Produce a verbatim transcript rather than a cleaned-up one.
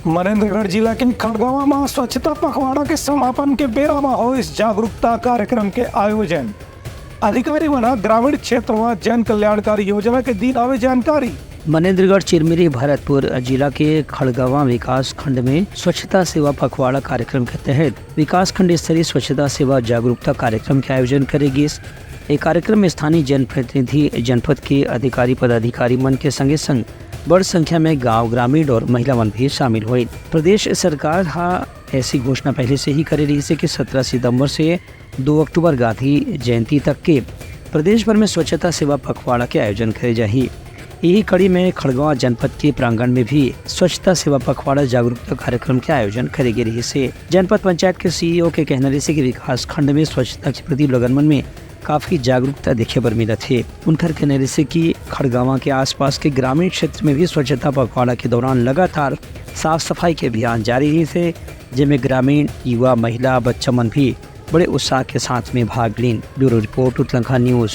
मनेन्द्रगढ़ जिला के खड़गवां म स्वच्छता पखवाड़ा के समापन के बेरा म होइस जागरूकता कार्यक्रम के आयोजन। अधिकारी मन ह ग्रामीण क्षेत्र म जन कल्याणकारी योजना के दिन आवे जानकारी। मनेन्द्रगढ़, चिरमिरी, भरतपुर जिला के खड़गवां विकास खंड में स्वच्छता सेवा पखवाड़ा कार्यक्रम के तहत विकास खंड स्तरीय स्वच्छता सेवा जागरूकता कार्यक्रम के आयोजन करे गिस। ए कार्यक्रम में स्थानीय जनप्रतिनिधि, जनपद के अधिकारी, पदाधिकारी मन के संगे संग बड़ संख्या में गांव, ग्रामीण और महिला मन भी शामिल हुए। प्रदेश सरकार हा ऐसी घोषणा पहले से ही करे रहिस हे कि सत्रह सितंबर से दो अक्टूबर गांधी जयंती तक के प्रदेश भर में स्वच्छता सेवा पखवाड़ा के आयोजन करे जाही। यही कड़ी में खड़गवां जनपद के प्रांगण में भी स्वच्छता सेवा पखवाड़ा जागरूकता कार्यक्रम के आयोजन करे गे रहिस हे। जनपद पंचायत के सीईओ के कहना रहिस हे कि विकास खंड में स्वच्छता के प्रति लोगन मन में काफी जागरूकता देखे बर मिलत हे। उनकर कहना रहिस हे कि खड़गवां के आसपास के ग्रामीण क्षेत्र में भी स्वच्छता पखवाड़ा के दौरान लगातार साफ सफाई के अभियान जारी रहिस हे, जेमे ग्रामीण, युवा, महिला, बच्चा मन भी बड़े उत्साह के साथ में भाग लीन। Bureau report, Uttarakhand news.